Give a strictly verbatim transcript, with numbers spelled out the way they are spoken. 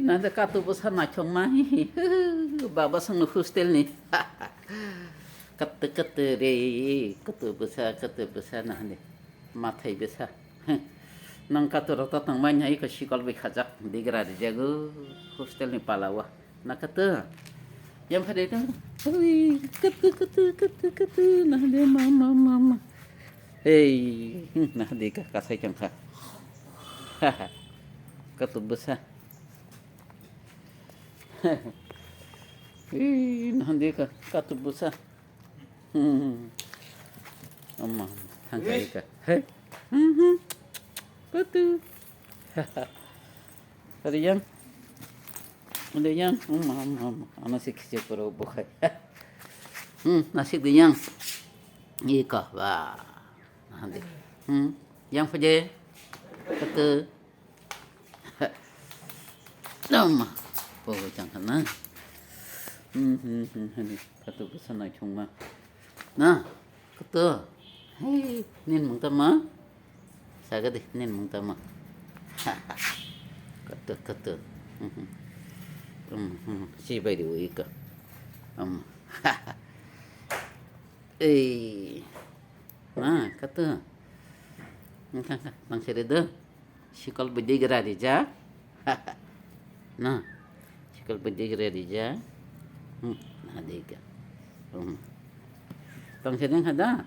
Nang de katu bwsa naithokma. Baba songno hostel ni. Katu katu re, katu bwsa, katu bwsa nang de. Mathai bwsa. Nang katu rok ta tongmani hai ko sikol bai khajak digra rijago hostel ni palawa. Na katu. Yang phade ta. Ui, katu, katu, katu, katu. Nang de mama, mama. Hey, nang de ka kasai chang kha. Katu bwsa. Ih, nang de ka, katu bwsa. Hmm. Ama, thang kai ka. Hey. Mhm. Katu. Ada yang. Ada yang. Ama, ama, ama. Ama si kecil pura bukai. Hmm, nasi de yang. Ika, wah. Nang de. Hmm. Yang phade. Katu. Tama. Pogo chang kha na. Hmm, hmm, hmm, hmm. Katu bwsa naithokma. Na, katu. Hei, nin mung tama. Saga de, nin mung tama. Katu, katu. Hmm, hmm. Hmm, hmm. Si bai de wi ka. Hmm. Ei. Na, katu. Nang, nang, nang sere do. Sikol bwdwi gra rijak. Na. Sikol bwdwi gra rijak. Hmm, na dega. Hmm. Tong sedeng hada.